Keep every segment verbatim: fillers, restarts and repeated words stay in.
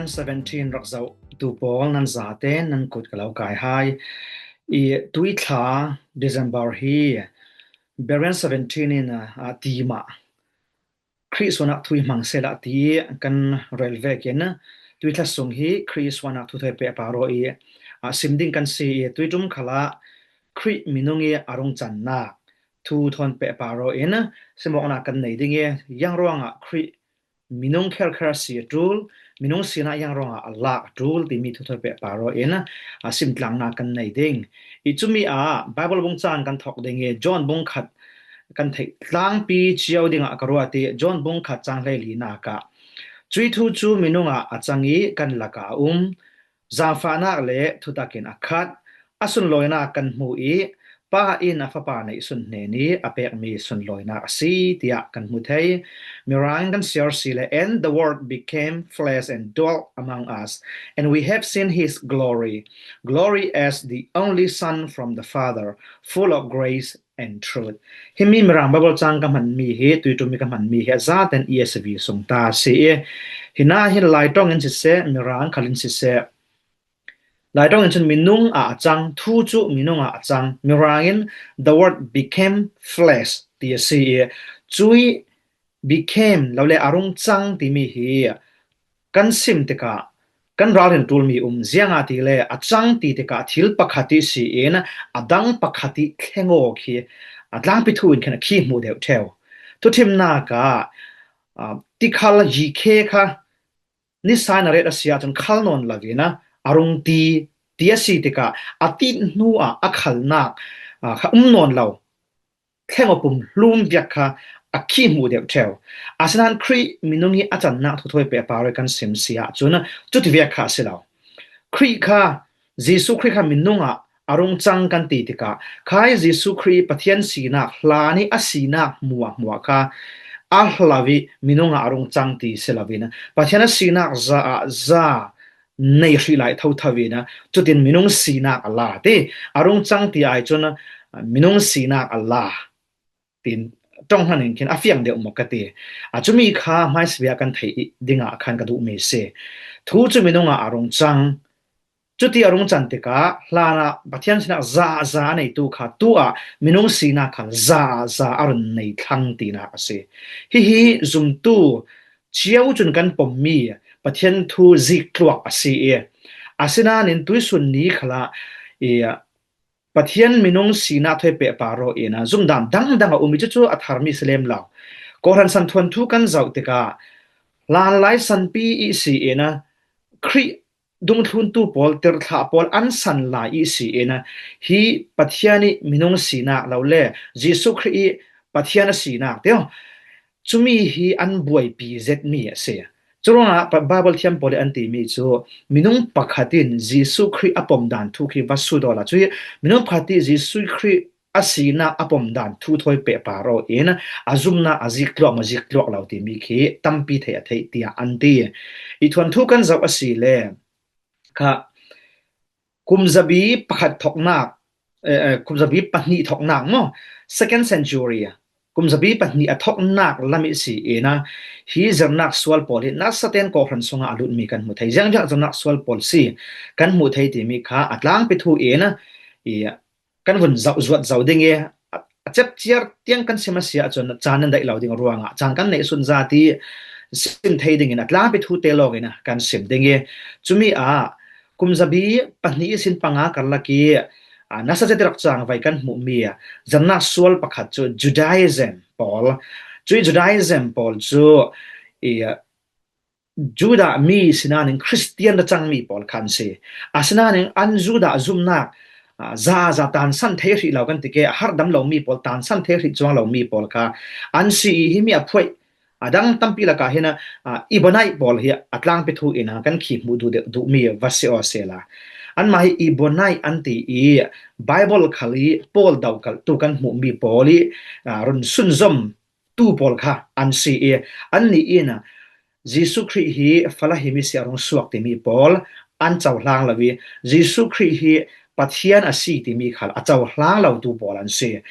seventeen rak zohtu pawl nan zate nan kut ka lo kai hai. I tuithla December hi Berean seventeen in a, a ti mah Khrih suahnak thu i hmang sehla ti kan rel vekin tuithla sung hi Khrih suahnak thu thawi pehpar aw i a sim ding kan si i tuiṭum khalah Khrih minung i a rung cannak thu thawn pehpar aw in simawknak kan nei ding i yang ruangah Khrih minung kherkher a si a ṭul, minung sinah yang ruangah a lak a ṭul timi thu thawi pehpar aw in a simtlangnak kan nei ding. I cumi ah Bible bung cang kan thawk ding i John bung khat kan theih tlangpi cio dingah ka ruat i John bung khat cang hleilinak ah cui thu cu minung ah a cang i kan lakah a um, zaangfahnak le thutak in a khat, a sunlawinak kan hmu i Pa in a Fapa neihsun hnen i a pekmi sunlawinak a si tiah kan hmu thei. Mirang kan siar si le, "And the word became flesh and dwelt among us, and we have seen his glory, glory as the only Son from the Father, full of grace and truth." Himi Mirang Bible cang ka hmanmi hi, tuiṭum i ka hmanmi hi a zaten E S V sung ta si i, hina hin Laiṭong in siseh, Mirang khal in siseh, Laiṭong in cun minung ah a cang, thu cu minung ah a cang. Mirang in the word became flesh ti a si i, cui became lo le a rung cang timi hi kan sim tikah kan ralrin ṭulmi um, ziangahtile a cang ti tikah thil pakhat i si in a dang pakhat i thleng aw khi a tlangpi thu in khin a khi hmuh deuh ṭheu. Thuṭhimnak ah, ah, tikhal yikhe kha nisa in a ret a si ahcun khal nawn lo in a rung ti, ti a si tikah a ti hnu ah a khalnak, ah, kha um nawn lo. Thleng aw pum hlum viak kha a khi hmuh deuh ṭheu. Asinain Khrih minung i a cannak thu thawi pehpar aw i kan sim si ahcun cuti viak kha a si lo. Khrih kha, Jesuh Khrih kha minung ah a rung cang kan ti tikah, khai Jesuh Khrih Pathian sinak hlan i a sinak hmuah hmuah kha a hlo i minung ah a rung cang ti si lo in, Pathian a sinak za ah za nei hrih lai thotho in, cutin minung sinak a la ti, a rung cang ti ai cun minung sinak a la tin ṭong hlan in khin a fiang deuh maw ka ti. A cumi kha hmaisabia kan theih dingah khan ka duhmi si. Thu cu minung ah a rung cang. Cuti a rung can tikah hlanah Pathian sinak za za a neitu kha tu ah minung sinak kha za za a run nei thlang tinak a si. Hihi zumtu cio cun kan pommi Pathian thu ziktluak a si i, asinain tuisun ni khalah i, Pathian minung sinak thawi pehpar aw in a zumdan dangdang a um i cucu a tharmi si lem lo. Kawhhran santhuan thu kan zoh tikah hlanlai sanpi i si in a Khrih dungthluntu pawl, tirhthlah pawl an san lai i si in a hi Pathian i minung sinak lo le Jesuh Khrih i Pathian a sinak tio cumi hi an buaipi zetmi a si. Curuangah Bible thiam pawl i an timi cu minung pakhat in Jesuh Khrih a pomdan thu khi va sut awla, cui minung pakhat i Jesuh Khrih a sinak a pomdan thu thawi pehpar aw in a zumnak a ziktluak maw ziktluak lo timi khi tampi theih a theih tiah an ti. I thuanthu kan zoh a si le kha kumzabi pakhat thoknak, eh, eh, kumzabi pahnih thoknak maw, second century, kumzabi pahnih a thoknak lam i si in a hi zirnak sual pawl hi nasa ten kawhhran sungah a lutmi kan hmu thei. Ziangziak zirnak sual pawl si kan hmuh thei timi kha a tlangpi thu in a i kan vun zoh zuat zo ding i a, a cep ciar tiang kan sim a si ahcun caan nan daih lo ding ruangah caan kan neih sun zat i sim thei dingin a tlangpi thu te lawngin a kan sim ding i cumi ah kumzabi pahnih i sin panga karlak i, a, nasa cetirak cang vai kan hmuhmi a, zirnak sual pakhat cu Judaism pawl, cui Judaism pawl cu i, Judah mi sinain Khristian a cangmi pawl kha an si. Asinain an Judah zumnak, a, za za tansan thei hrih lo kan ti ke, a harhdam lomi pawl, tansan thei hrih cuang lomi pawl kha an si i himi a phuaih a dang tampi lakah hin a, a, Ebonite pawl hi a tlangpi thu in a kan khi hmuh duh deuh, duhmi va si aw sehla. Anmah hi Ebonite an ti i Bible khal i pawl doh kaltu kan hmuhmi pawl i, a, run sunzom tu pawl kha an si i annih in a Jesuh Khrih hi fala hi mi si a rung suak timi pawl an cohlang lo i Jesuh Khrih hi Pathian a si timi khal a cohlang lo tu pawl an si.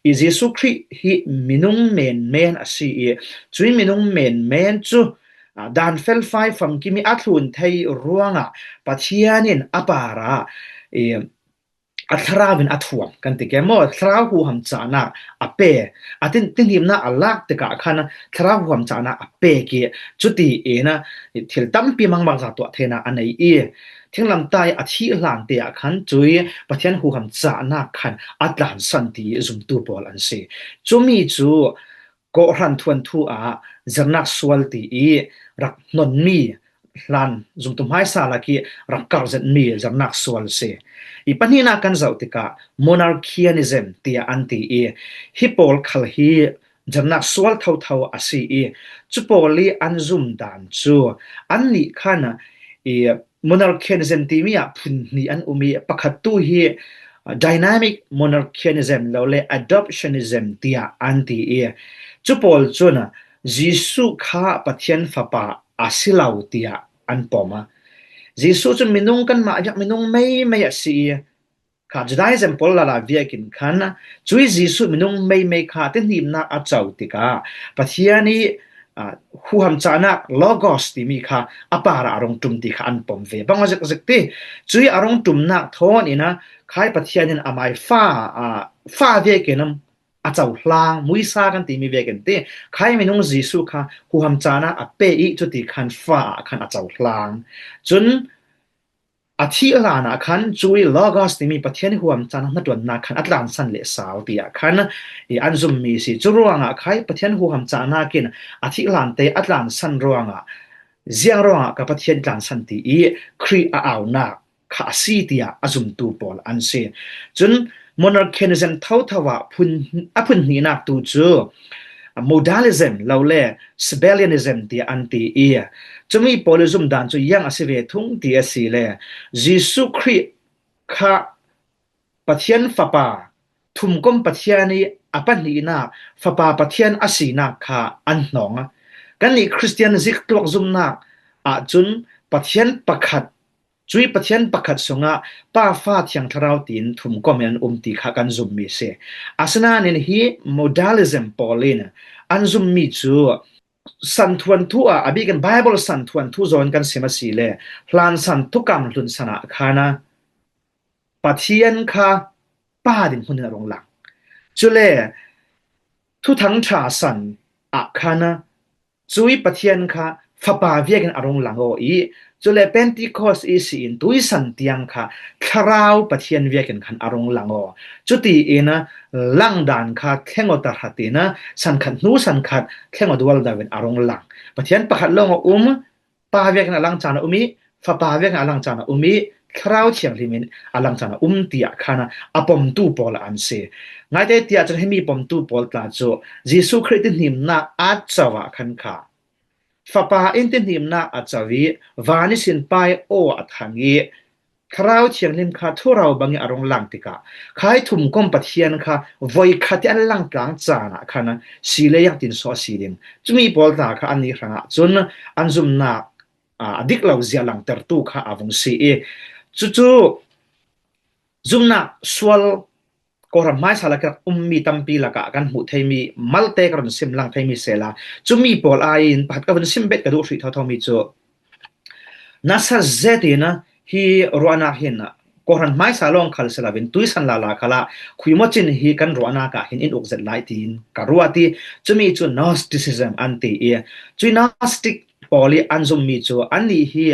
I Jesuh Khrih hi minung menmen a si i cui minung menmen cu dan felfai famkim i a thlun thei ruangah Pathian in a parah a thlarau in a thuam kan ti ke maw, thlarau huham cahnak a pe, a tin tinhimna a lak tikah khan thlarau huham cahnak a pek i, cuti in thil tampi mangmak zah tuah theihna a nei i, thinglamtah i a thih hlan te ah khan cui Pathian huham cahnak khan a tlansan ti zumtu pawl an si. Cumi cu Kawhhran thuanthu ah zirnak sual ti i rak hnonmi hlan zumtu hmaisa lak i rak karh zetmi zirnak sual si. I pahnihnak kan zoh tikah monarchianism tiah an ti i, hi pawl khal hi zirnak sual thotho a si i, cu pawl i an zum dan cu annih khan i monarchianism timi ah phun hnih an um i, pakhat tu hi dynamic monarchianism lo le adoptionism tiah an ti i, cu pawl cun Jesuh kha Pathian fapa a si lo tiah an pom a. Jesuh cu minung kanmah biak minung meimei a si i, kha Judaism pawl lala viakin khan cui Jesuh minung meimei kha tinhimnak a co tikah Pathian i huham cahnak logos timi kha a parah a rung ṭum ti kha an pom ve. Bang a zikzik ti, cui a rung ṭumnak thawn in a khai Pathian in amai fa, fa vekin a cohlang, muisa kan timi vekin ti, khai minung Jesuh kha huham cahnak a pe i cuti khan fa ah khan a cohlang. Cun a thih hlan ah khan cui logos timi Pathian huham cahnak hnaṭuannak khan a tlansan leh sau tiah khan i an zummi si. Cu ruangah khai Pathian huham cahnak in a thih hlan te a tlansan ruangah ziang ruangah ka Pathian i tlansan ti i Khrih a aunak kha a si tiah a zumtu pawl an si. Cun monarchianism thotho ah a phun hnihnak tu cu modalism lo le Sabellianism tiah an ti i, cumi pawl i zumdan cu iang a si ve thung ti a si le Jesuh Khrih kha Pathian fapa, thumkom Pathian i a pahnihnak fapa Pathian a sinak kha an hnawng a. Kannih Khristian ziktluak zumnak ahcun Pathian pakhat, cui Pathian pakhat sungah Pa, Fa, Thiang Thlarau tiin thumkom in an um ti kha kan zummi si. Asinain hi modalism pawl in an zummi cu santhuanthu ah a bikin Bible santhuanthu zawn kan sim a si le hlansan thukam hlunsan ah khan a Pathian kha pa dinhmun in a rung lang. Cule Thuthang ṭha san ah khan a cui Pathian kha fapa viakin a rung lang aw i, cule Pentecost i si in tuisan tiang kha Thlarau Pathian viakin khan a rung lang aw. Cuti in a langdan kha thleng aw tahratin a sankhat hnu sankhat thleng aw dualdo in a rung lang. Pathian pakhat lawng a um, Pa vekin a langcaan a um i, Fapa vekin a langcaan a um i, Thlarau Thianghlim in a langcaan a um tiah khan a pomtu pawl an si. Ngaite tiah cun himi pomtu pawl tla cu Jesuh Khrih tihnimnak a co ah khan kha Fapa in tihnimnak a co i, van ihsin Pa i aw a thang i, Thlarau Thianghlim kha thurau bangin a rung lang tikah khai thumkom Pathian kha voikhat i an langtlang caan ah khan si le iangtin sawh a si ding. Cumi pawl tla kha annih hrangah cun an zumnak a dik lo zia langtertu kha a vung si i, cucu zumnak sual Kawhram hmaisa lakah ummi tampi lakah kan hmuh theimi malte ka run sim lang theimi sela, cumi pawl aiin pakhat ka vun sim bet ka duh hrih thothomi cu nasa zetin hi ruahnak hin Kawhram hmaisa lawng khal si loin tuisan lala khalah khuimawcin hi kan ruahnak ah hin in uk zet lai tiin ka ruat i, cumi cu Gnosticism an ti i, cui Gnostic pawl i an zummi cu annih hi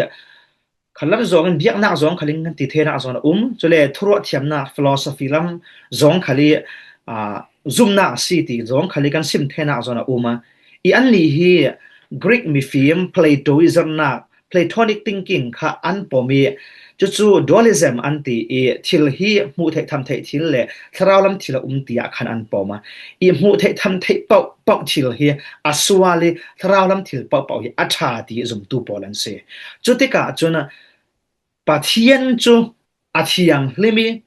khalam zawngin biaknak zawng khalin kan ti theinak zawn a um. Cule thuruah thiamnak philosophy lam zawng khal i, aa, zumnak a si ti zawng khal i kan sim theinak zawn a um a. I annih hi Greek mifim Plato i zirnak, Platonic thinking kha an pom i, cucu dualism an ti i, thil hi hmuh theih tham theih thil le thlarau lam thil a um tiah khan an pom a. I hmuh theih tham theih paoh paoh thil hi a sual i thlarau lam thil paohpaoh hi a ṭha ti zumtu pawl an si. Cutikah cun Pathian cu a thianghlim i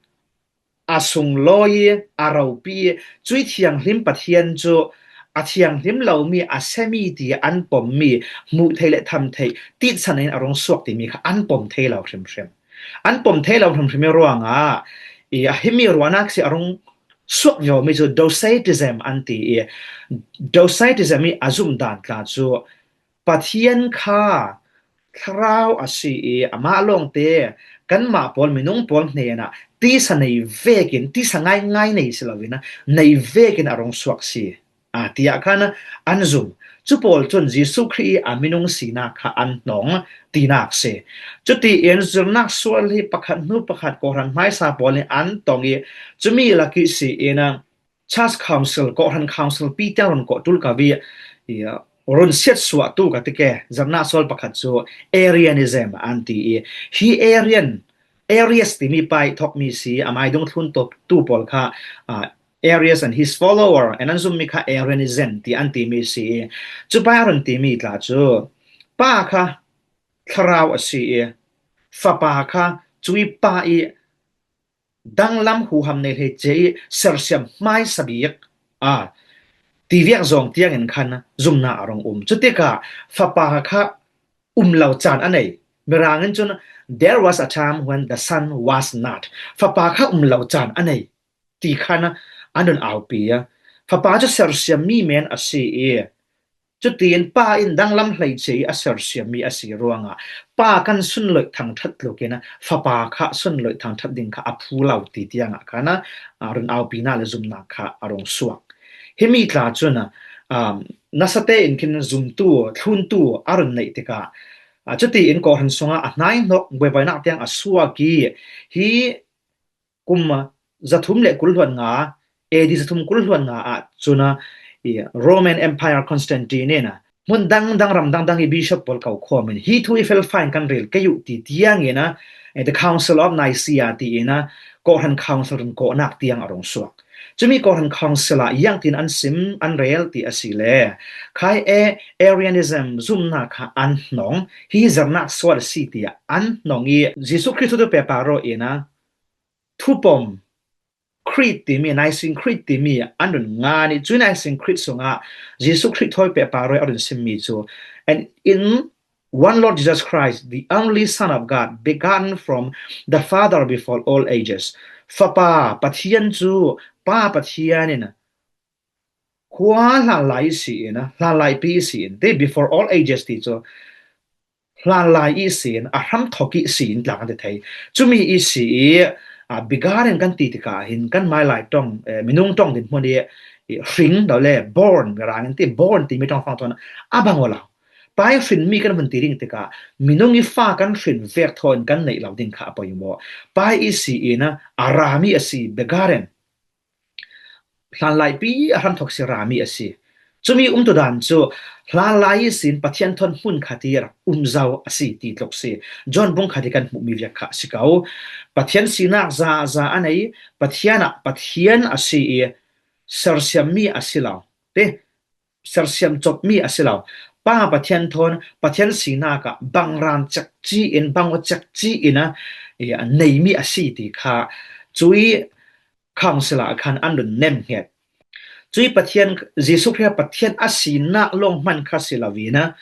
a sunglawi i a ropi i cui thianghlim Pathian cu a thianghlim lomi a semi ti an pommi hmuh theih le tham theih titsan in a rung suak timi kha an pom thei lo hrimhrim. An pom thei lo hrimhrim i ruangah i a himi ruahnak si a rung suak viomi cu Docetism an ti i, Docetism i a zumdan tla cu Pathian kha thlarau a si i, amah lawngte kanmah pawl, minung pawl hnenah tisa nei vekin, tisa ngaingai nei si loin, nei vekin a rung suak si. A, tiah khan an zum. Cu pawl cun Jesuh Khrih i a minung sinak kha an hnong tinak si. Cutiin zirnak sual hi pakhat hnu pakhat kawhhran hmaisa pawl nih an tong i, cumi lak i si in, Church Council, kawhhran council pi tiang run kawh tul ka vi, i, run siatsuahtu ka ti ke, zirnak sual pakhat cu Arianism an ti i, hi Arian, Arius timi pa i thokmi si, a mai dung thlun tu pawl kha, a, Arius and his follower, an an zummi kha Arianism ti an timi si i, cu pa i a run timi tla cu, pa kha thlarau a si i, fapa kha cui pa i danglam huham nei hleice i sersiam hmaisa bik a ti viak zawng tiangin khan zumnak a rung um. Cutikah fapa kha um lo caan a nei. Mirang in cun, "There was a time when the son was not." Fapa kha um lo caan a nei ti khan an run aupi a. Fapa cu sersiammi men a si i, cutiin pa in danglam hleice i a sersiammi a si ruangah pa kan sunloih thangṭhat tlukin fapa kha sunloih thangṭhat ding kha a phu lo ti tiangah khan a run aupinak le zumnak kha a rung suak. Himi tla cun, um, nasa tein khin zumtu, thluntu a run neih tikah, a, cutiin kawhhran sungah a hnaihnok buaibuainak tiang a suak i, hi kum zathum le kul hluan nga, A D zathum kul hluan nga ah cun a, i, Roman Empire Constantine in a, hmun dangdang, ram dangdang i bishop pawl ko khawm in, "Hi thu i felfai in kan rel kei uh," ti tiangin a, eh, the Council of Nicaea tiin a, kawhhran council run kawhnak tiang a rung suak. Cumi kawhhran council ah iangtin an sim, an rel ti a si le, khai e, Arianism zumnak kha an hnong, hi zirnak sual a si tiah an hnong i, Jesuh Khrih thawhtu pehpar aw in a, thupom Creed timi, Nicene Creed timi an run ngan i, cui Nicene Creed sungah Jesuh Khrih thawi pehpar aw i a run simmi cu, "And in one Lord Jesus Christ, the only Son of God, begotten from the Father before all ages." Fapa Pathian cu Pa Pathian in khua hlanlai ihsin, hlanlaipi ihsin, ti before all ages ti cu hlanlai ihsin, a hramthok ihsin tla kan ti thei. Cumi ihsi i, a, begotten kan ti tikah hin kan hmailai ṭong, eh, minung ṭong dinhmun i, i hring lo le born, Mirang in ti born timi ṭongfang thawn a bang aw lo. Pa i hrinmi kan hun ti ding tikah minung i fa kan hrin vek thawn kan neih lo ding kha a poimaw. Pa i ihsi in a rami a si, begotten. Hlanlaipi a hramthok si rami a si. Cumi umtudan cu hlanlai ihsin Pathian thawn hmun khat i rak um zo a si ti tluk si. John bung khat i kan hmuhmi viak kha a si ko. Pathian sinak za za a nei, Pathian ah Pathian a si i sersiammi a si lo. Ti, sersiam copmi a si lo. Pa Pathian thawn Pathian sinak ah bang ran cekci in, bang aw cekci in a, i, a neimi a si ti kha cui council ah khan an run nemhnget. Cui Pathian, Jesuh Khrih Pathian a sinak lawng hman kha si lo in a,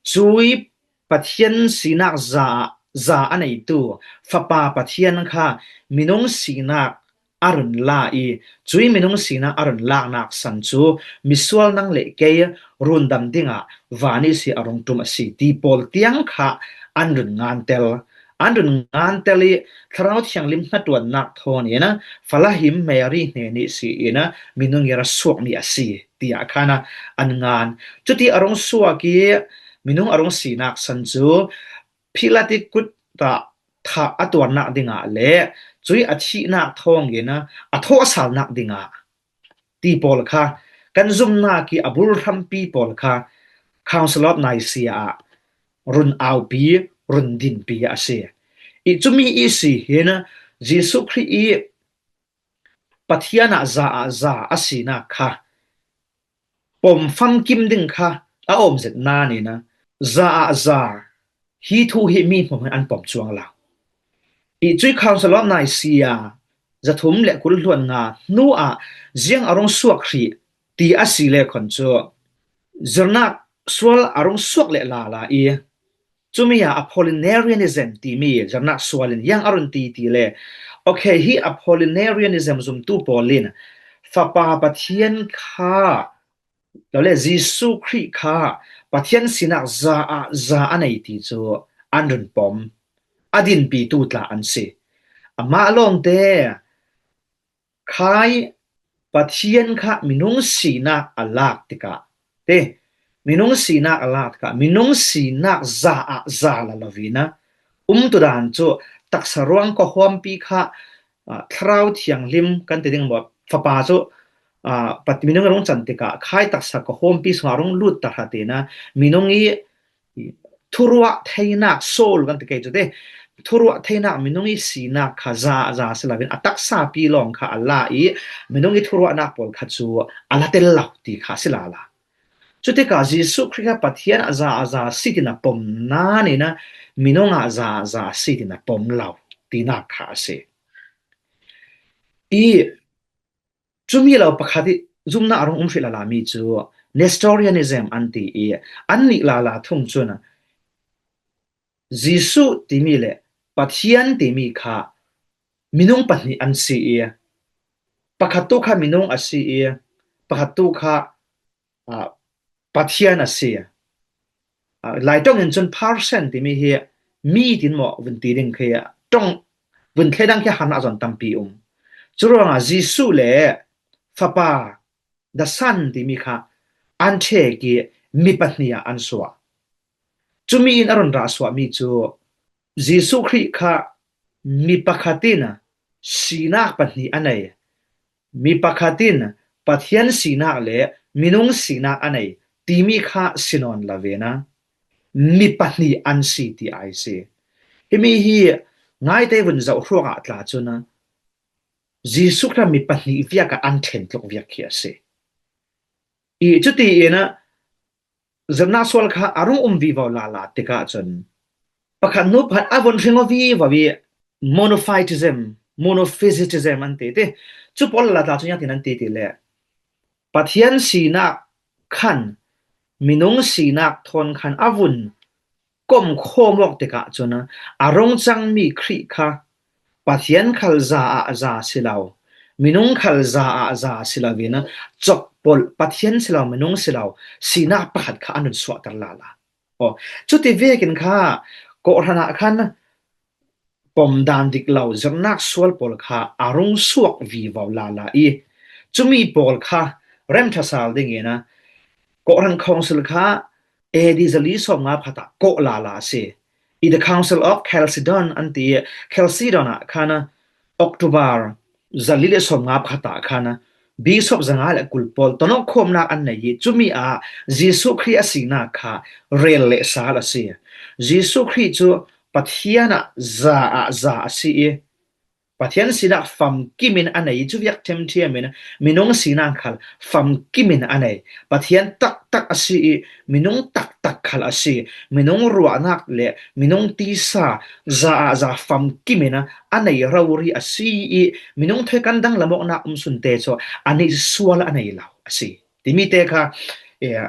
cui Pathian sinak za, za a neitu Fapa Pathian kha minung sinak a run la i, cui minung sinak a run laknak san cu misual nang le kei rundam dingah van ihsi a rung ṭum a si ti pawl tiang kha an run ngantel. An run ngantel i Thlarau Thianghlim hnaṭuannak thawn in a, falahim Mary hnen ihsi in a minung i ra suakmi a si tiah khan a an ngan. Cuti a rung suak i minung a rung sinak san cu Pilat i kut ah thah a tuarnak dingah le cui a thihnak thawngin a thawhsalnak dingah ti pawl kha kan zumnak i a bul hrampi pawl kha Council of Nicaea ah run aupi, run dinpi a si. I cumi ihsi hin Jesuh Khrih i Pathian ah za ah za a sinak kha pom famkim ding kha a awm zet nain a, za ah za hi thu hi mi hmuahhmuah an pom cuang lo. I cui Council of Nicaea zathum le kul hluan nga hnu ah ziang a rung suak hrih ti a si le khon cu zirnak sual a rung suak le lala i, cumi ah Apollinarianism timi zirnak sual in yang a run ti ti le, okay, hi Apollinarianism zumtu pawl in Fapa Pathian kha, lo le Jesuh Khrih kha Pathian sinak za ah za a nei ti cu an run pom. A dinpitu tla an si. Amah lawngte khai Pathian kha minung sinak a lak tikah, te, minung sinak a lak tikah, minung sinak za ah za la lovin a um tu dan cu taksa ruang khuahuampi kha, ah, Thlarau Thianghlim kan ti ding maw, Fapa cu, ah, Pat-, minung a rung can tikah khai taksa khuahuampi sungah rung lut ta hra tein a minung i thuruah theinak, soul kan ti kei cu te, thuruah theinak minung i sinak kha za, za si loin a taksa pi lawng kha a la i minung i thuruahnak pawl kha cu a la tel lo ti kha si lala. Cutikah Jesuh Khrih kha Pathian ah za, za si tin a pom nain a minung ah za, za si tin a pom lo tinak kha a si. I cumi lo pakhat i zumnak a rung um hrih lala mi cu Nestorianism an ti i, an nih lala thung cun Jesuh timi le Pathian timi kha minung pahnih an si i, pakhat tu kha minung a si i, pakhat tu kha, ah, Pathian a si. Ah, Laiṭong in cun person timi hi mi tin maw vun ti ding khi ṭong vun thledang khi harnak zawn tampi um. Curuangah Jesuh le Fapa, the Son timi kha an ṭhek i mi pahnih ah an suah. Cumi in a run rah suahmi cu Jesuh Khrih kha mi pakhat in sinak pahnih a nei, mi pakhat in Pathian sinak le minung sinak a nei timi kha si nawn lo ve na, mi pahnih an si ti ai si. Himi hi ngaite vun zoh hruak ah tla cun a Jesuh Khrih mi pahnih viak ah an ṭhen tluk viak khi a si. I cuti in a zirnak sual kha a rung um vivo lala tikah cun pakhat hnu pakhat a vun hring aw vivo i monophysitism, monophysitism an ti ti. Cu pawl lala tla cu ziangtin an ti ti le Pathian sinak khan minung sinak thawn khan a vun kom khawm awk tikah cun a rung cangmi Khrih kha Pathian khal za ah za si lo, minung khal za ah za si lo in a cokpolh Pathian si lo, minung si lo, sinak pakhat kha an run suahter lala. Aw, cuti vekin kha kawhhran ah khan pom dan dik lo zirnak sual pawl kha a rung suak vivo lala i, cumi pawl kha remṭha sal dingin a kawhhran council kha A D zali sawmnga pakhat ah kawh lala a si. I the Council of Chalcedon an ti i, Chalcedon ah khan a October zali le sawmnga pakhat ah khan a bishop zanga le kul pawl tonawk khawmnak an nei i, cumi ah Jesuh Khrih a sinak kha rel le sal a si. Jesuh Khrih cu Pathian ah za ah za a si i, Pathian sinak famkim in a nei i, cu viak ṭhiamṭhiam in minung sinak khal famkim in a nei. Pathian taktak a si i, minung taktak khal a si. Minung ruahnak le minung tisa za ah za famkim in a nei rori a si i, minung thoi kan danglam awknak um sunte cu a nih sual a nei lo a si. Timi te kha, eh,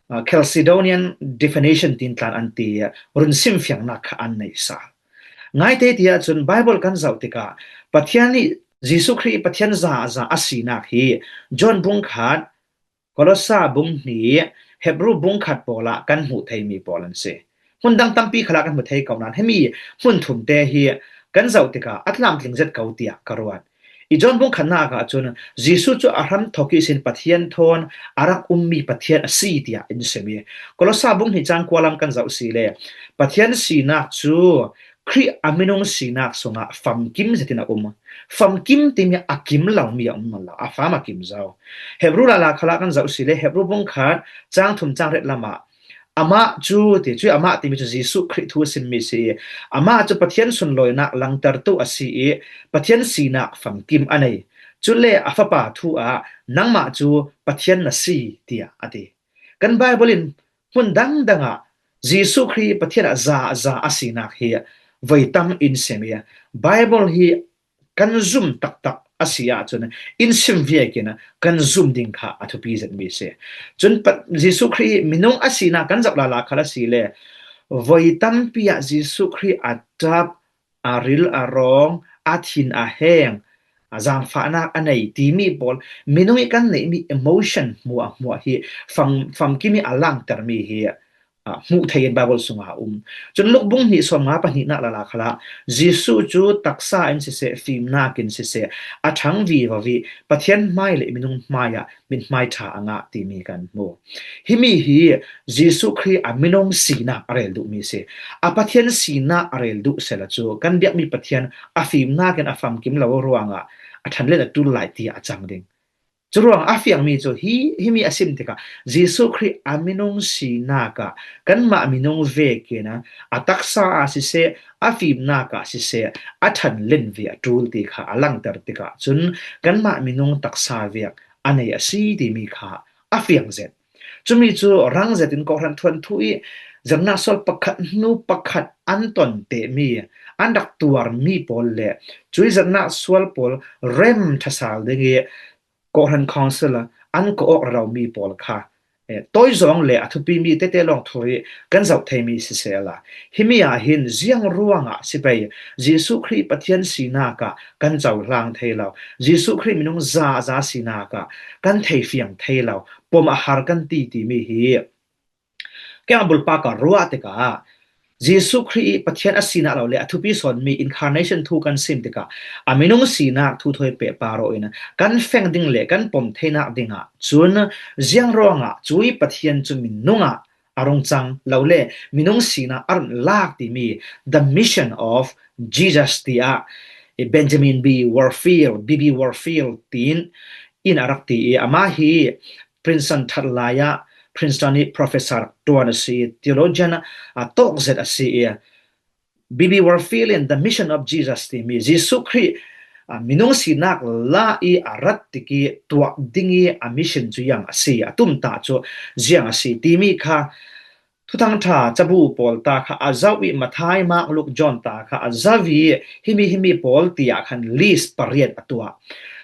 uh, Chalcedonian definition tin tlan an ti, uh, run simfiangnak kha an nei sa. Ngaite ti ahcun Bible kan zoh tikah Pathian nih Jesuh Khrih Pathian za, za a sinak hi John bung khat, Kolosa bung hnih, Hebru bung khat pawl ah kan hmuh theimi pawl an si. Hmun dang tampi khal ah kan hmu thei ko nain himi hmun thum te hi kan zoh tikah a tlamtling zet ko tiah ka ruat. I John bung khatnak ah cun Jesuh cu a hram thawk ihsin Pathian thawn a rak ummi Pathian a si tiah in sim i, Kolosa bung hnih cang kua lam kan zoh si le Pathian sinak cu Khrih a minung sinak sungah famkim zetin a um. Famkim timi a kim lomi a um lo, a fam a kim zo. Hebru lala khal ah kan zoh si le Hebru bung khat cang thum cang riat lam ah amah cu ti, cu amah timi cu Jesuh Khrih thu a simmi si i, amah cu Pathian sunlawinak langtertu a si i, Pathian sinak famkim a nei. Cule a Fapa thu ah nangmah cu Pathian na si tiah a ti. Kan Bible in hmun dangdang ah Jesuh Khrih Pathian ah za, za a sinak hi voi tam in sim i, Bible hi kan zum taktak a si ahcun in sim viakin kan zum ding kha a thupi zetmi si. Cun Jesuh Khrih minung a sinak kan zoh lala khal a si le voi tampi ah Jesuh Khrih a ṭap, a ril a rawng, a thin a heng, a, zangfahnak a nei timi pawl, minung ih kan neihmi emotion hmuahhmuah hi fam, famkim ih a langtermi hi, a, hmuh thei in Bible sungah a um. Cun Luke bung hnih sawm nga pahnihnak lala khalah Jesuh cu taksa in siseh, fimnak in siseh, a ṭhang vivo ih Pathian hmai le minung hmaiah mithmai ṭha a ngah timi kan hmu. Himi hi Jesuh Khrih a minung sinak a rel duhmi si. A Pathian sinak a rel duh sehla cu kan biakmi Pathian a fimnak in a famkim lo ruangah a ṭhanlen a ṭul lai tiah a cang ding. Curuang a fiangmi cu hi, himi a sim tikah Jesuh Khrih a minung sinak ah kanmah minung vekin a taksa ah siseh, a fimnak ah siseh, a ṭhanlen ve a ṭul ti kha a langter tikah cun kanmah minung taksa vek a nei a si timi kha a fiang zet. Cumi cu rang zetin kawhhran thuanthu ih zarnak sual pakhat hnu pakhat an ton tehmi, an rak tuarmi pawl le cui zarnak sual pawl rem ṭhasal ding ih kawhhran council ah an kawh awk rero mi pawl kha, eh, tawizawng le a thupimi tete lawng thur ih kan zoh theimi sisehla, himi ah hin ziang ruangah si pei Jesuh Khrih Pathian sinak ah kan cohlang thei lo, Jesuh Khrih minung zaza sinak ah kan theifiang thei lo, pom a har kan ti timi hi. Keimah bulpak ka ruah tikah Jesuh Khrih ih Pathian a sinak lo le a thupi sawnmi incarnation thu kan sim tikah a minung sinak thu thawi pehpar aw in kan feng ding le kan pom theinak dingah cun ziang ruangah cui Pathian cu minung ah a rung cang lo le minung sinak a run lak timi The Mission of Jesus tiah Benjamin B. Warfield, B B Warfield tiin in a rak ti ih amah hi Princeton ṭhat lai ah Princeton ih professor ṭuan a si, theologian a tawk zet a si ih, B B Warfield in The Mission of Jesus timi Jesuh Khrih, ah, minung sinak la ih a rat tik ih tuah ding ih a mission cu ziang a si, a tumtah cu ziang a si timi kha Thuthangṭha cabu pawl ta kha a zoh ih Matthai, Mark, Luke, John ta kha a zoh ih himi himi pawl tiah khan list pariat a tuah.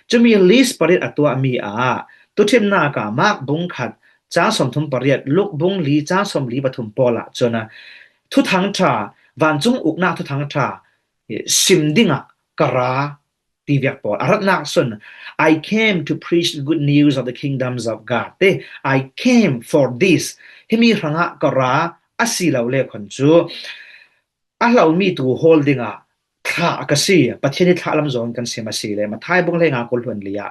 Cumi list pariat a tuahmi ah tuṭhimnak ah Mark bung khat cang sawmthum pariat, Luke bung li cang sawmli pathum pawl ah cun Thuthangṭha, vancung uknak Thuthangṭha sim dingah ka ra ti viak pawl a ratnak sun, "I came to preach the good news of the kingdoms of God." Te, "I came for this." Himi hrangah ka ra a si lo le khon cu a hlomi tu hawl dingah thlah ka si, Pathian ih thlah lam zong kan sim a si le, Matthai bung hleinga kul hluan li ah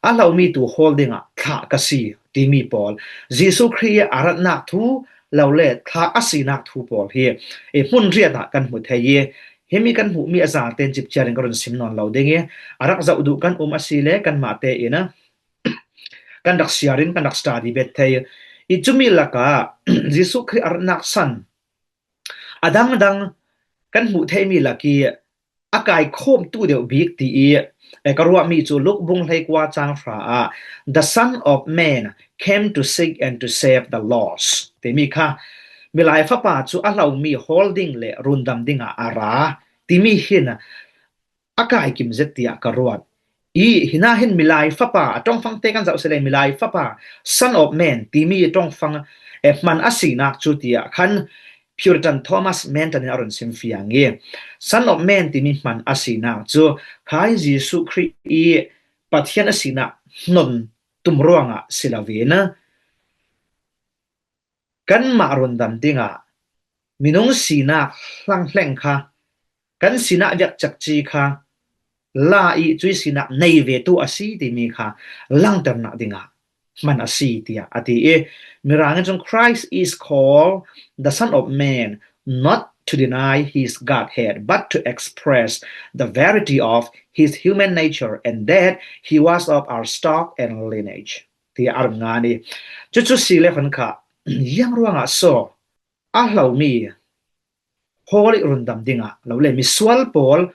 a hlomi tu hawl dingah thlah ka si timi pawl, Jesuh Khrih ih a ratnak thu lo le thlah a sinak thu pawl hi ih hmun riat ah kan hmu thei ih, himi kan hmuhmi a zaten cipciar in ka run sim nawn lo ding ih, a rak zoh duh kan um a si le kanmah tein kan rak siar in kan rak study bet thei ih, cumi lakah Jesuh Khrih a ratnak san a dangdang kan hmuh theihmi lak ih a kaikhawmtu deuh bik ti ih, eh, ka ruahmi cu Luke bung hleikua cang hra ah, "The Son of Man came to seek and to save the lost," timi kha, Milai Fapa cu a hlomi hawl ding le rundam dingah a ra timi hin a kaikim zet tiah ka ruat. Ih, hinah hin Milai Fapa, a ṭongfang te kan zoh si le, Milai Fapa, Son of Man timi ṭongfang, eh, hman a sinak cu tiah khan Puritan Thomas Manton in a run simfiang ih, Son of Man timi hman a sinak cu khai Jesuh Khrih ih Pathian a sinak hnon tum ruangah si loin kanmah rundam dingah minung sinak hlanghleng kha, kan sinak viak cekci kha la ih cui sinak nei ve tu a si timi kha langternak dingah hman a si, tiah a ti ih, Mirang in cun, "Christ is called the Son of Man, not to deny his Godhead, but to express the verity of his human nature, and that he was of our stock and lineage," tiah a run ngan ih, cucu si le khon kha, ziang ruangah so a hlomi hawl ih rundam dingah lo le misual pawl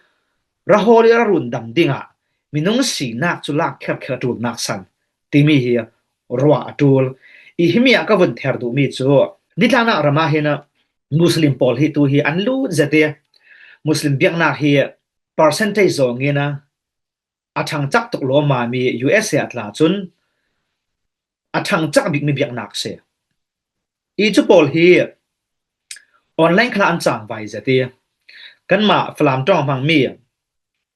ra hawl ih ra rundam dingah minung sinak cu lak kherkher a ṭulnak san timi hi ruah a ṭul ih, himi ah ka vun ther duhmi cu nitlanah ram ah hin Muslim pawl hi tu hi an lut zet ih, Muslim biaknak hi percentage zong in a ṭhangcak tuk lawmmami U S A ah tla cun a ṭhangcak bikmi biaknak si. Ih cu pawl hi online khalah an cangvai zet ih, kanmah Falam ṭong hmangmi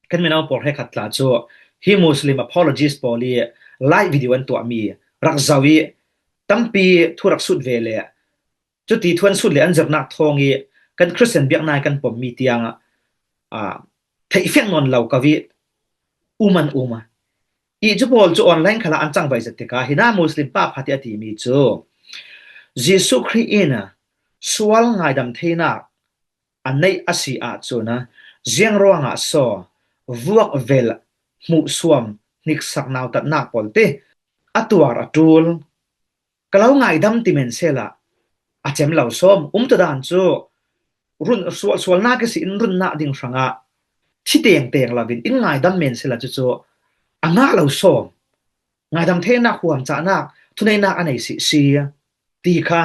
kan mino pawl hrekkhat tla cu Hi Muslim apologist pawl i live video an tuahmi rak zoh i tampi thu rak sut ve le, cuti thu an sut le an zirnak thawng i kan Christian biakna i kan pommi tiang ah, ah, theihfiang nawn lo ka vi um an um a. I cu pawl cu online khalah an cangvai zet tikah hina Muslim pa phat i a timi cu Jesuh Khrih in sual ngaidam theinak a neih a si ahcun ziang ruangah so vuak vel hmuhsuam hniksak nautatnak pawl te a tuar a ṭul. Ka lo ngaidam ti men sehla a cem lo sawm. Umtudan cu run, sual, sualnak i si in runnak ding hrangah thi tengteng lo in in ngaidam men sehla cucu a ngah lo sawm. Ngaidam theinak, huam cahnak, thuneihnak a nei si si ti kha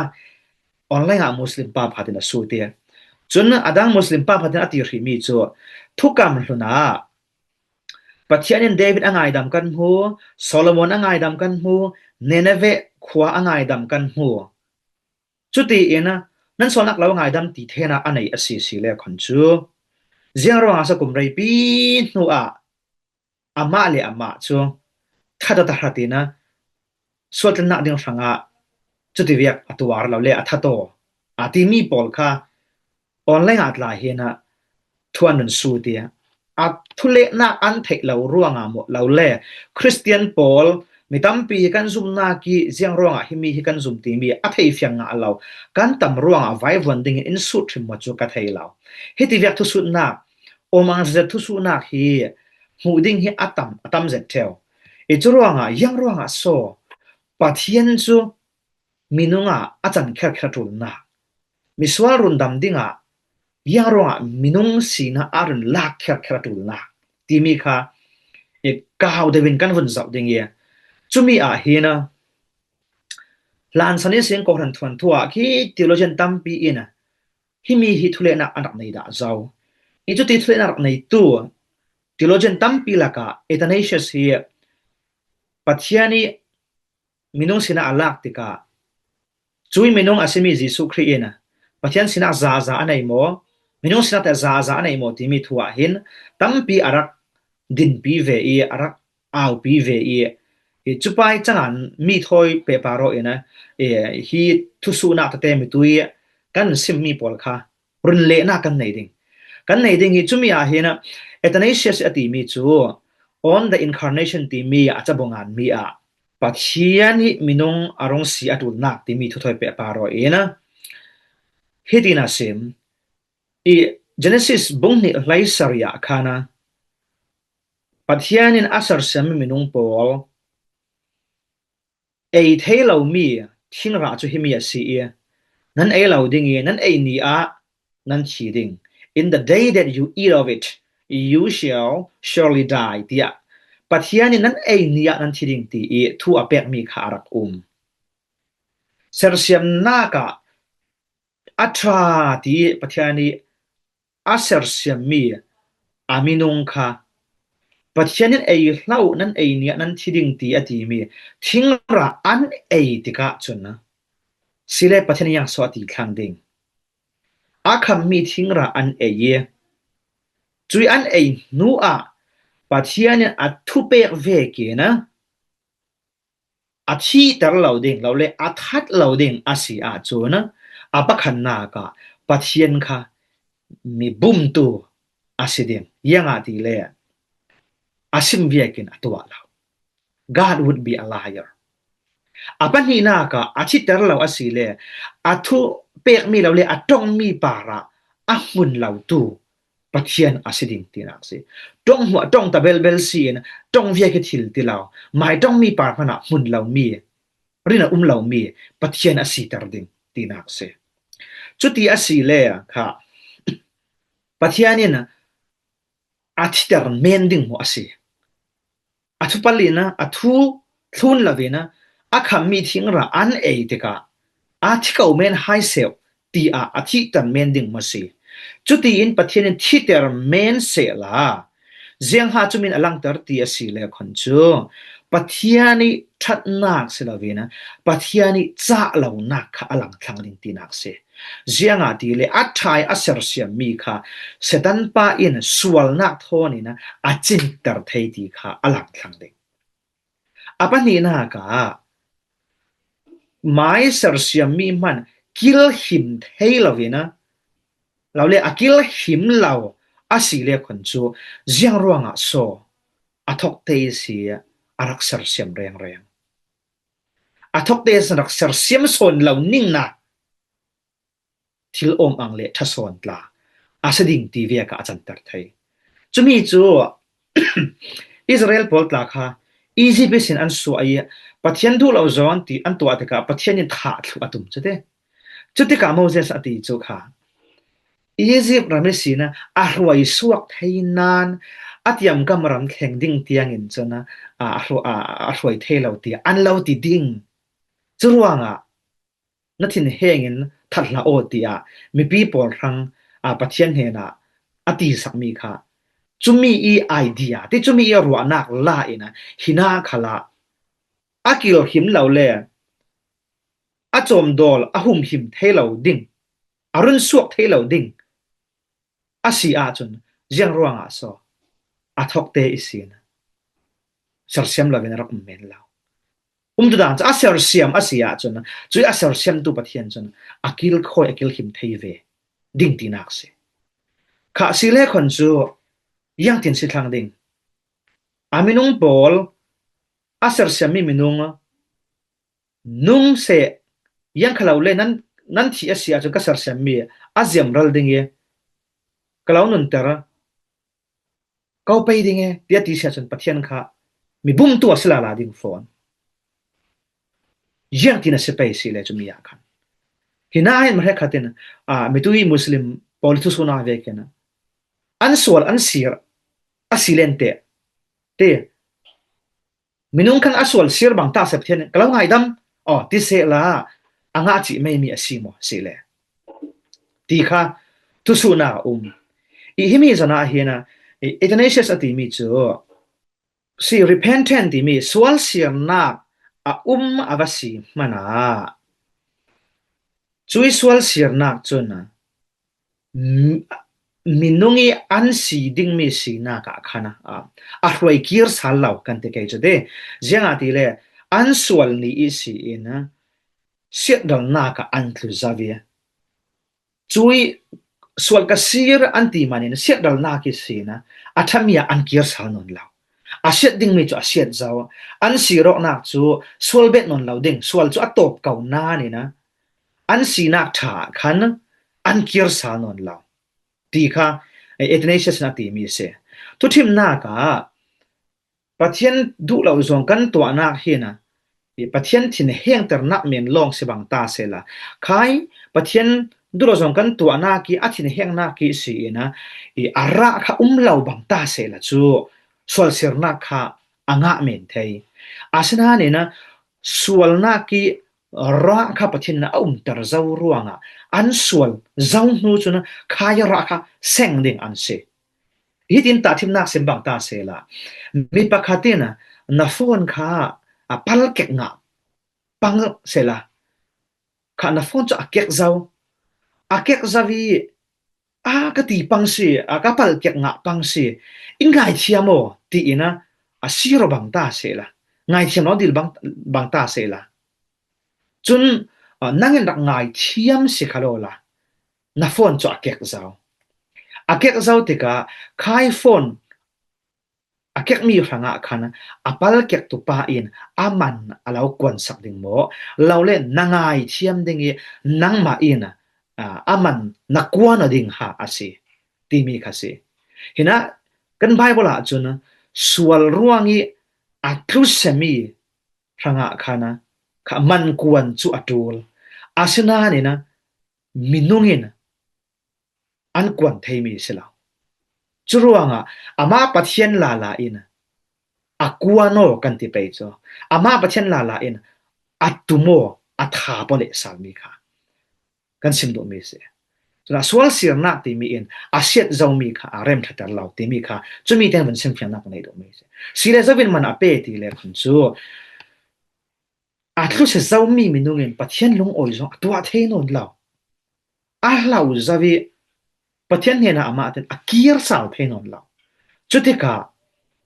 online ah Muslim pa phat in a sut i. Cun a dang Muslim pa phat in a ti hrimi cu thukam hlun ah Pathian in David a ngaidam kan hmu, Solomon a ngaidam kan hmu, Nineveh khua a ngaidam kan hmu. Cutiin nan sualnak lo ngaidam ti theinak a nei a si si le khon cu ziang ruangah sakum reipi hnu ah amah le amah cu thataw tahratin sualtlannak ding hrangah cuti viak a tuar lo le a thataw a timi pawl kha online ah tla hin thu an run sut i a thulehnak an theih lo ruangah maw lo le Christian pawl mi tampi hi kan zumnak i ziang ruangah himi hi kan zum timi a theifiang ngah lo kan tam ruangah vaivuan dingin in sut hrim maw cu ka thei lo. Hiti viak thusutnak, omang zet thusutnak hi hmuh ding hi a tam, a tam zet ṭheu. I cu ruangah, ziang ruangah so Pathian cu minung ah a can kherkher a ṭulnak, misual rundam dingah ziang ruangah minung sinah a run lak kherkher a ṭulnak timi kha i kau deuh in kan vun zoh ding i cumi ah hin hlansan ihsin Kohhran thuanthu ah khi theologian tampi in himi hi thulehnak an rak nei dah zo. I cuti thulehnak rak neitu theologian tampi lakah Athanasius hi Pathian i minung sinah a lak tikah cui minung a simi Jesuh Khrih in Pathian sinah zaza a nei maw, minung sinah te zaza a nei maw timi thu ah hin tampi a rak dinpi ve i a rak aupi ve i, i cupai cangan mi thawi pehpar aw in, i, hi thusuhnak tete mitui kan simmi pawl kha runlehnak kan nei ding. Kan nei ding hi cumi ah hin Athanasius a timi cu on the incarnation timi a cabu nganmi ah Pathian hi minung a rung si a ṭulnak timi thuthawi pehpar aw in hitin a sim. I Genesis bung hnih hleisarih ah khan Pathian in a sersiammi minung pawl ei thei lomi thingrah cu himi a si i nan ei lo ding i nan ei ni ah nan thi ding. In the day that you eat of it, you shall surely die, tiah Pathian in nan ei ni ah nan thi ding ti i thu a pekmi kha a rak um. Sersiamnak ah a ṭha ti Pathian i a sersiammi a minung kha Pathian in ei hlah uh, nan ei ni ah nan thi ding ti a timi thingrah an ei tikah cun sile Pathian in ziangso a ti thlang ding. A khammi thingrah an ei i cui an ei hnu ah Pathian in a thupek vekin a thihter lo ding lo le a that lo ding a si ahcun a pakhatnak ah Pathian kha mi bumtu a si ding. Ziangahtile a sim viakin a tuah lo. God would be a liar. A pahnihnak ah a thihter lo a si le a thu pekmi lo le a ṭongmi parah a hmun lotu Pathian a si ding tinak si. Ṭong hmuah ṭong ta belbel si in ṭong viak i thil ti lo, mai ṭongmi par hmanah hmun lomi, rin a um lomi Pathian a siter ding tinak si. Cuti a si le kha Pathian in a thiter men ding maw a si. A thu pali na, a thu thlun lo in a khammi thingrah an ei tikah a thi ko men hai seuh tiah a thihter men ding maw si. Cutiin Pathian in thihter men sehla ziangha cumin a langter ti a si le khon cu Pathian i ṭhatnak si loin Pathian ih cah lonak kha a lang thlang ding tinak si. Ziangahtile a ṭha ih a sersiammi kha Satan pa in sualnak thawnin a cinter thei ti kha a lang thlang ding. A pahnihnak ah mai sersiammi hman kilhim thei loin a, lo le a kilhim lo a si le khun cu ziang ruangah saw a thokte ihsi a rak sersiam rengreng. A thokte ihsi rak sersiam sawn lo ningnak thil awm ang le ṭha sawn tla a si ding ti vek ah a canter thei. Cumi cu Israel pawl tla kha Egypt ihsin an suah ih Pathian duh lo zawn ti an tuah tikah Pathian in thah thluh a tum cu ti. Cutikah Moses a ti cu kha Egypt ram ihsin a hruai suak thei nain a tiamkam ram thleng ding tiangin cun a, a, hru-, a, a hruai thei lo tiah an lo ti ding. Curuangah na thinheng in that hlah aw, tiah mipi pawl hrang, aa, Pathian hnenah a tisakmi kha cumi ih idea, ti cumi ih ruahnak la in a, hinah khalah a kilhim lo le a cawmdawl a humhim thei lo ding, a runsuak thei lo ding a si ahcun ziang ruangah saw a thokte ihsin sersiam loin a rak um men lo. Umtu dang cu a sersiam a si ahcun cuih a sersiamtu Pathian cun a kilkhawi, a kilhim thei ve ding tinak si. Kha si le khon cu ziangtin si thlang ding? A minung pawl, a sersiammi minung nung seh, ziang kha lo le nan, nan thih a si ahcun ka sersiammi a ziamral ding ih ka lo nunter, ko pei ding e, tiah ti si ahcun Pathian kha mi bumtu a si lala ding fawn. Ziangtin a si pei si le cumi ah khan. Hinah hin mahrekkhat in, aa, mitui Muslim pawl thusuhnak vekin an sual an sir a si lenteh ti. Minung khan a sual sir bang ta seh Pathian in ka lo ngaidam, aw, ti sehla a ngah cih meimi a si maw si le? Ti kha thusuhnak a um. Ih himi zan ah hin a, ih Athanasius a timi cu si repentant timi sual sirnak a um a va si hmanah cuih sual sirnak cun a, m-, minung ih an si dingmi sinak ah khan a, a hruai kir sal lo kan ti kei cu ti. Ziangahtile an sual ni ihsi in a siatralnak ah an tlu zo ih cuih sual ka sir an ti manin siatralnak ihsi in a, a ṭhami ah an kir sal nawn lo. A siat dingmi cu a siat zo. An sir awknak cu sual bet nawn lo ding, sual cu a tawp ko nain a, an sinak ṭha ah khan an kir sal nawn lo ti kha Athanasius in a timi a si. Thuṭhimnak ah Pathian duh lo zong kan tuahnak hin a, i Pathian thinhengternak men lawng si bang ta sehla, khai Pathian duh lo zong kan tuahnak ih a thinhengnak ih si in a, i a rah kha um lo bang ta sehla cu sualsirnak kha a ngah men thei. Asinain a sualnak ih rah kha Pathian in a umter zo ruangah an sual zo hnu cun khai rah kha seng ding an si. Hitin tahṭhimnak sim bang ta sehla, mi pakhat in na phone kha a palkek ngah pang sehla, kha na phone cu a kek zo. A kek zo ih, a ka ti pang si, a ka palkek ngah pang si, in ngaithiam aw, tiin a, a sir aw bang ta sehla, ngaithiam lo dil bang, bang ta sehla. Cun, a, nang in rak ngaithiam si kha lawla, na phone cu a kek zo. A kek zo tikah, khai phone a kekmi hrangah khan a palkektu pa in a man a lo kuansak ding maw? Lo le na ngaithiam ding ih nangmah in, a, a man na kuan aw ding ha a si, timi kha si. Hinah kan Baibal ah cun sual ruang ih a tlusemi hrangah khan a kha man kuan cu a ṭul. Asinain a minung in an kuan theimi si lo. Curuangah amah Pathian lala in a kuan aw kan ti pei cu, amah Pathian lala in a tum aw, a thap aw lehsalmi kha kan sim duhmi si. Cun a sualsirnak timi in a siat zomi kha a remṭhater lo timi kha cumi tein van simfiangnak kan nei duhmi si. Si le zo in man a pe ti le khun cu a tlusia zomi minung in Pathian lungawi zong a tuah thei nawn lo. A hlau zo i Pathian hnenah amah ten a kir sal thei nawn lo. Cutikah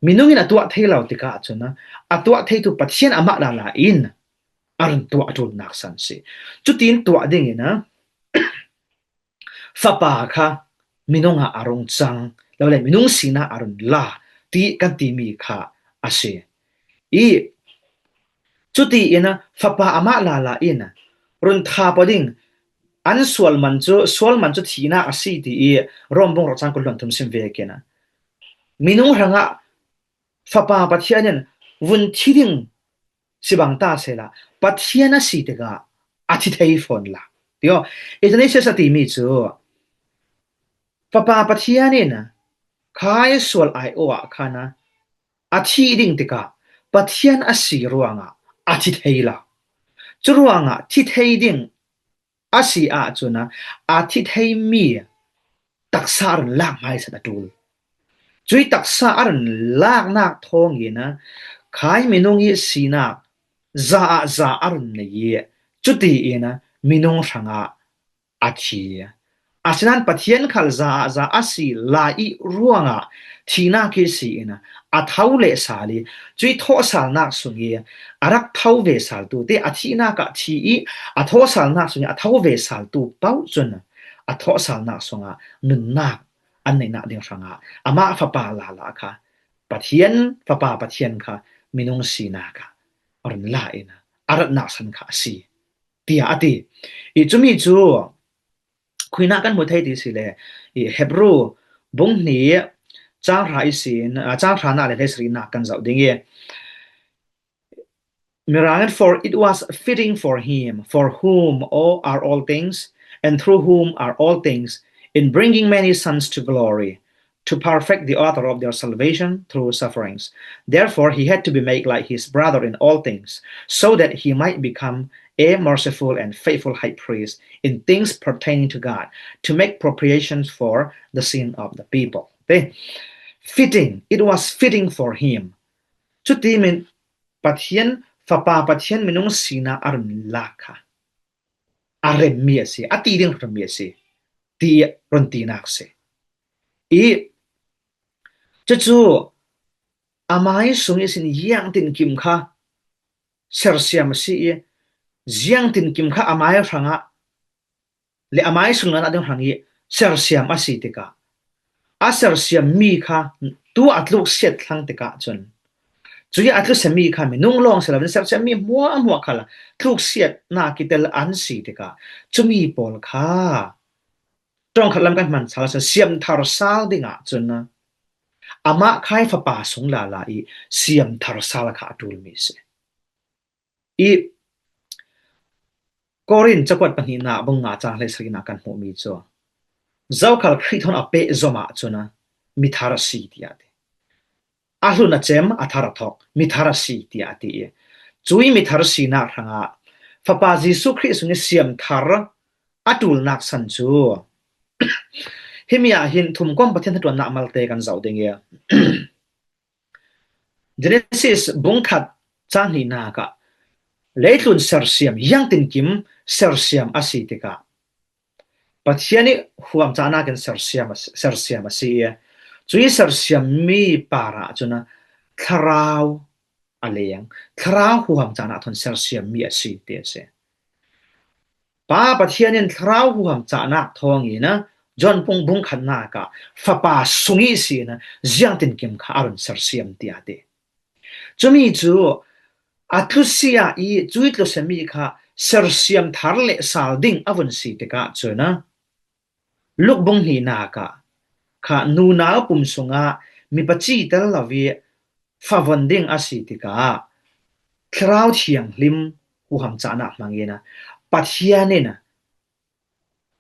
minung in a tuah thei lo tikah cun a tuah theitu Pathian amah lala in a run tuah a ṭul nak san si. Cutin tuah dingin a Fapa kha minung ah a rung cang, lole minung sinak a run la ti kan timi kha a si. I cutiin Fapa amah lala in run tha pua ding an sual man cu, sual man cu thihnak a si ti i Rom bung ruk cang kul hluan thum sim vekin minung hrangah Fapa Pathian in vun thi ding si bang ta sehla Pathian a si tikah a thi thei fawn la. Tio, euthanasia a timi cu Fapa Pathian in khai sual ai awh ah khan a thih ding tikah Pathian a si ruangah a thi thei lo. Cu ruangah thi thei ding a si ahcun a thi theimi taksa a run lak hmaisa a ṭul. Cui taksa a run laknak thawngin a khai minung i sinak za ah za a run nei i cutiin a minung hrangah a thi. Asinain Pathian khal za ah za a si lai i ruangah thihnak i si in a tho leh sal i cui thawhsalnak sung i a rak tho ve saltu te a thihnak ah thi i a thawhsalnak sung i a tho ve saltu paoh cun a thawhsalnak sungah nunnak an neihnak ding hrangah amah Fapa lala kha Pathian, Fapa Pathian kha minung sinak ah a run la in a ratnak san kha a si, tiah a ti. I cumi cu khuinak kan hmu thei ti si le, i Hebru bung hnih cang hra ihsin, aa, cang hranak le hleisarihnak kan zoh ding i, Mirang, for it was fitting for him, for whom all are all things, and through whom are all things, in bringing many sons to glory, to perfect the author of their salvation through sufferings. Therefore, he had to be made like his brother in all things, so that he might become a merciful and faithful high priest in things pertaining to God, to make propitiations for the sin of the people. Okay? Fitting, it was fitting for him. Cuti min Pathian, Fapa Pathian minung sinak a run lak kha a remmi a si, a ti ding remmi a si, ti run tinak si. I cucu amai sung ihsin ziangtinkim kha sersiam a si i, ziangtinkim kha amai hrangah le amai sung lanah ding hrang i sersiam a si tikah, a sersiammi kha tu a tluksiat thlang tikah cun, cui a tlusiatmi kha minung lawng si loin sersiammi hmuahhmuah khal tluksiatnak kitel an si tikah, cumi pawl kha ṭongkhat lam kan hman sal, siamthar sal dingah cun amah khai Fapa sung lala i siamthar sal kha a ṭulmi si. I Korin cakuat pahnihnak bung nga cang hleisarihnak kan hmuhmi cu, zokhal Khrih thawn a pehzom ahcun mithar a si, tiah a ti. A hlun a cem, a thar a thok, mithar a si, tiah a ti i, cui mithar sinak hrangah Fapa Jesuh Khrih sung i siamthar a ṭulnak san cu himi ah hin thumkom Pathian hnaṭuannak malte kan zoh ding i, Genesis bung khat cang hnihnak ah leitlun sersiam, ziangtinkim sersiam a si tikah, Pathian i huam cahnak in sersiam a si, sersiam a si i, cui sersiammi par ah cun thlarau a leng, thlarau huam cahnak thawn sersiammi a si ti a si. Pa Pathian in thlarau huam cahnak thawngin a John bung, bung khatnak ah Fapa sung ihsin a ziangtinkim kha a run sersiam, tiah a ti. Cumi cu a tlusia i cui tlusiami kha sersiam thar le sal ding a vun si tikah cun a Luk bung hnihnak ah kha nunau pum sungah mipa ci tel lo i favon ding a si tikah Thlarau Thianghlim huham cahnak hmangin a Pathian in a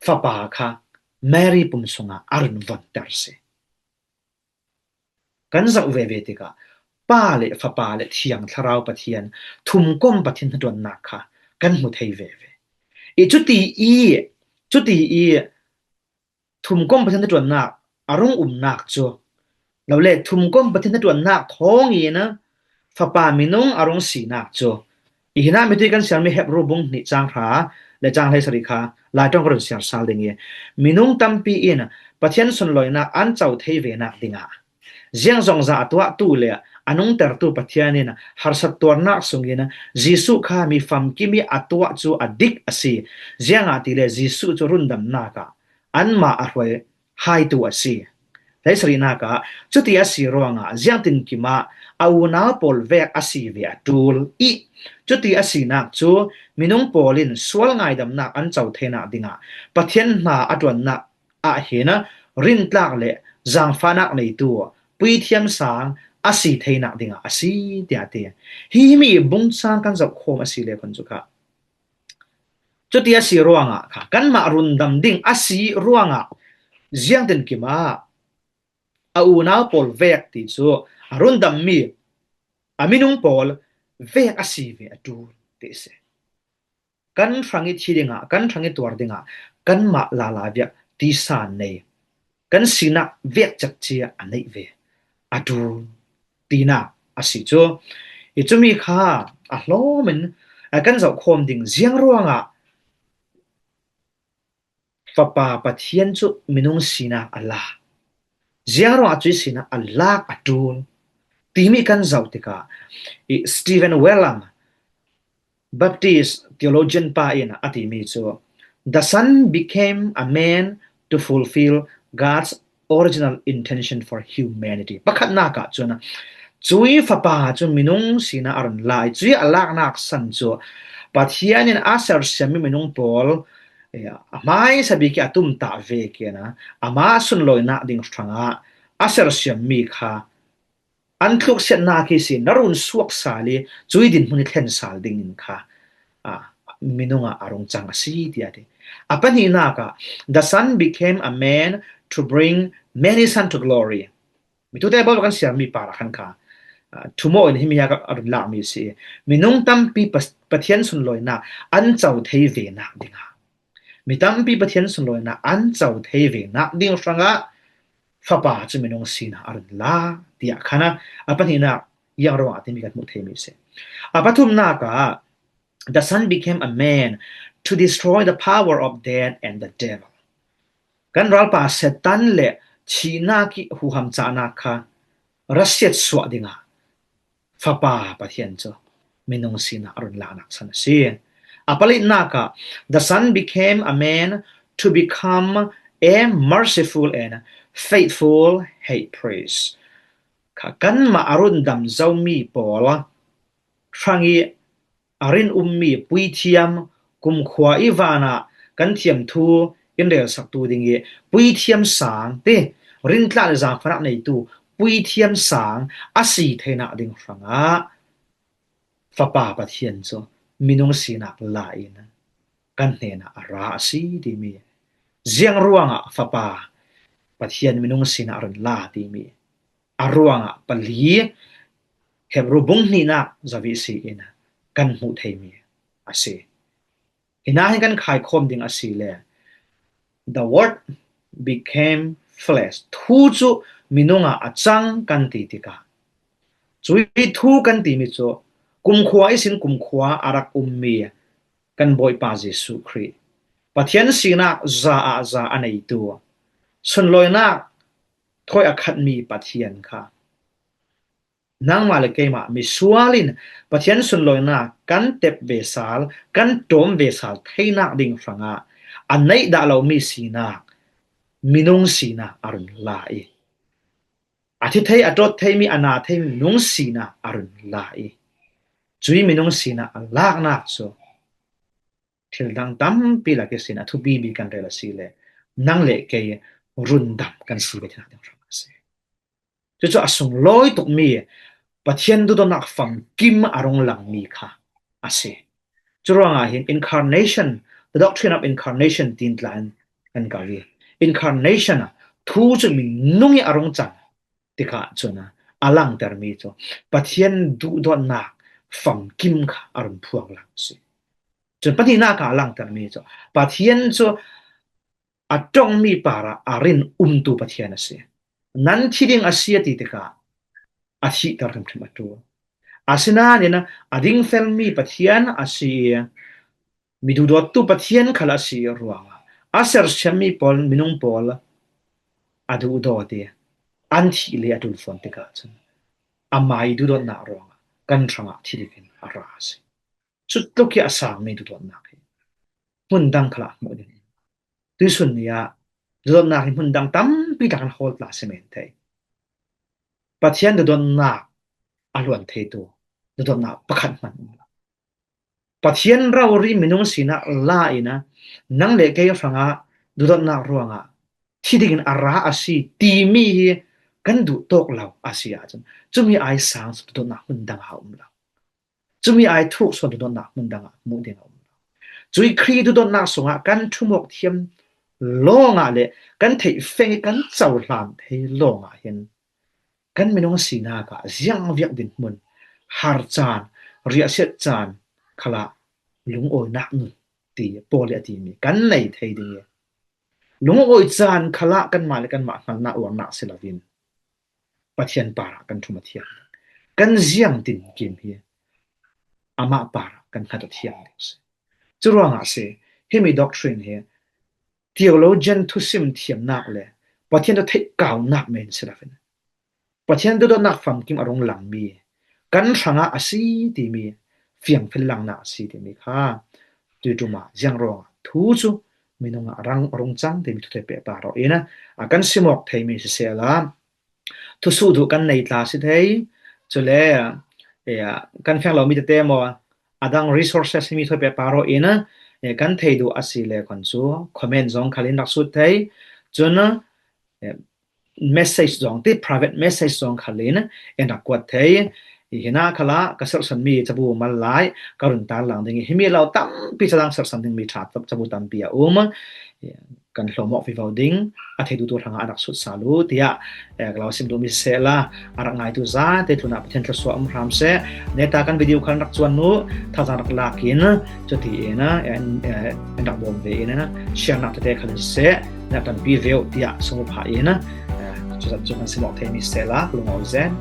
Fapa kha Mary pum sungah a run vonter si. Kan zoh veve tikah Pa le Fapa le Thiang Thlarau Pathian, thumkom Pathian hnaṭuannak kha kan hmu thei veve. I cuti i, cuti i thumkom Pathian hnaṭuannak a rung umnak cu, lole thumkom Pathian hnaṭuannak thawngin a Fapa minung a rung sinak cu I hinah mitui kan siarmi Hebru bung hnih cang hra le cang hleisarih kha Laiṭong ka run siar sal ding i, minung tampi in Pathian sunlawinak an co thei ve nak dingah, ziang zongzah a tuahtu le a nungtertu Pathian in harsat tuarnak sungin Jesuh kha mi famkim i a tuah cu a dik a si. Ziangahtile Jesuh cu rundamnak ah anmah a hruai haitu a si. Hleisarihnak ah, cuti a si ruangah ziangtinkim ah a unau pawl vek a si ve a ṭul i, cuti a sinak cu minung pawl in sual ngaidamnak an co theinak dingah Pathian hna a ṭuannak ah hin rintlak le zaangfahnak neitu puithiam sang a si theinak dingah a si, tiah a ti. Hi himi bungcang kan zohkhawm a si le khun cu kha, cuti a si ruangah kha, kanmah rundam ding a si ruangah ziangtinkim ah a unau pawl vek ti cu a rundammi a minung pawl vek a si ve a ṭul ti a si. Kan hrang i thi dingah, kan hrang i tuar dingah kanmah lala viak tisa nei, kan sinak vek cekcia a neih ve a ṭul tinak a si cu. I cumi kha a hlawm in, a kan zohkhawm ding, ziang ruangah Fapa Pathian cu minung sinak a lak, ziang ruangah cuih sinak a lak a ṭul timi kan zoh tikah, i Stephen Wellum, Baptist theologian pa in a timi cu, "The Son became a man to fulfill God's original intention for humanity." Pakhatnak ah cun, cuih Fapa cu minung sinak a run la i, cuih a laknak san cu Pathian in a sersiammi minung pawl, eh, a hmaisa bik i a tumtah vekin, amah sunlawinak ding hrangah a sersiammi kha an tluksiatnak ihsin na run suak sal i, cuih dinhmun i thlen sal dingin kha, ah, minung ah a rung cang a si, tiah a ti. A pahnihnak ah, "The Son became a man to bring many sons to glory." Mitute bawlbawl kan siarmi par ah khan kha, ah, thumaw in himi a run lakmi a si. Minung tampi Pas-, Pathian sunlawinak an co thei ve nak dingah, mi tampi Pathian sunlawinak an co thei ve nak ding hrangah Fapa cu minung sinak a run la, tiah khan a, a pahnihnak ziang ruangah timi kan hmuh theimi a si. A pathumnak ah, "The Son became a man to destroy the power of death and the devil." Kan ralpa Satan le thihnak i huham cahnak kha ra siatsuah dingah Fapa Pathian cu minung sinak a run laknak san a si. A palinak ah, "The Son became a man to become a merciful and faithful high priest." Kha kanmah a rundam zomi pawl hrang i a rin ummi puithiam, kumkhua i van ah kan thiam thu in relsaktu ding i puithiam sang ti, rintlak le zaangfahnak neitu puithiam sang a si theinak ding hrangah Fapa Pathian cu minung sinak la in kan hnenah a ra a si timi, ziang ruangah Fapa Pathian minung sinak a run la timi a ruangah pali Hebru bung hnihnak zavisi in kan hmuh theimi a si. Hinah hin kan khaikhawm ding a si le, "The Word became flesh." Thu cu minung ah a cang kan ti tikah, cuih thu kan timi cu kumkhua ihsin kumkhua a rak ummi kan Bawipa Jesuh Khrih, Pathian sinak za ah za a neitu, sunlawinak thawi a khatmi Pathian kha nangmah le keimah misual in Pathian sunlawinak kan tep ve sal, kan ṭawm ve sal theinak ding hrangah a neih dah lomi sinak, minung sinak a run la i, a thi thei, a ṭawt theimi, a na theimi minung sinak a run la i, cuih minung sinak a laknak cu thil dang tampi lak ihsin a thupi bik kan rel a si le, nang le kei rundam kan si ve theinak ding hrang a si. Cucu a sunglawi tukmi Pathian duhdawtnak famkim a rung langmi kha a si. Curuangah hin incarnation, the doctrine of incarnation, tin tla in kan kau i, incarnation ah thu cu minung i a rung cang tikah cun a langtermi cu Pathian duhdawtnak famkim kha a run phuang lang a si. Cun pahnihnak ah a langtermi cu Pathian cu a ṭongmi par ah a rin umtu Pathian a si. Nan thi ding a si a ti tikah a thihter hrimhrim a ṭul. Asinain a dingfelmi Pathian a si i, mi duhdawttu Pathian khal a si ruangah a sersiammi pawl, minung pawl a duhdawt i an thih le a tul fawn tikah cun amah i duhdawtnak ruangah kan hrangah thi dingin a ra a si. Cutluk i a sangmi duhdawtnak hi hmun dang khalah hmuh ding. Tuisun ni ah duhdawtnak hi hmun dang tampi tak kan hawl tla si men thei. Pathian duhdawtnak a luan theitu duhdawtnak pakhat hmanh um lo. Pathian rori minung sinak la in a nang le kei hrangah duhdawtnak ruangah thi dingin a ra a si timi hi kan duh tawk lo a si ahcun cumi ai sang duhdawtnak hmun dang a um lo. Cumi ai thuk sawn duhdawtnak hmun dang ah hmuh ding a um lo. Cui Khrih duhdawtnak sungah kan ṭhumawk thiam lawngah le kan theih feng i kan cohlan thei lawngah hin kan minung sinak ah ziangviak dinhmun, har caan, riahsiat caan khalah lungawinak nun ti Paul i a timi kan nei thei ding i lungawi caan khalah kanmah le kanmah hngalnak uarnak si loin Pathian parah kan ṭhum a thiam ding. Kan ziang dinkim hi amah parah kan hngat a thiam ding si. Curuangah si himi doctrine hi theologian thusim thiamnak le Pathian thu theih kaunak men si loin Pathian duhdawtnak famkim a rung langmi kan hrangah a si timi fiangfel langnak a si timi kha tuiṭum ah ziang ruangah thu cu minung ah a rang a rung cang timi thu theih pehpar aw in a kan simawk theimi sisehla thusuh duh kan nei tla si thei. Cule kan feng lomi tete maw a dang resources himi thu theih pehpar aw in kan thei duh a si le khan cu comment zong khal in rak sut thei. Cun message zong ti, private message zong khal in in rak kuat thei. Hi hinah khalah ka serhsanmi cabu mal lai ka run tarlang ding i himi lo tampi cadang serhsan dingmi ṭha cabu tampi a um. Kan hlawm awk vivo ding, a thei duhtu hrangah a rak sut sal uh tiah ka lo sim duhmi sisehla a rak ngaitu zate tlunah Pathian thluasuah um hram seh. Neta kan video khan rak cuan uh, thazaang rak lak in cuti in in rak bawm ve in share nak tete khal in siseh, nak tampi ve uh tiah sungh uh phah in cucat cu kan sim awk theimi sisehla ka lungawi zen.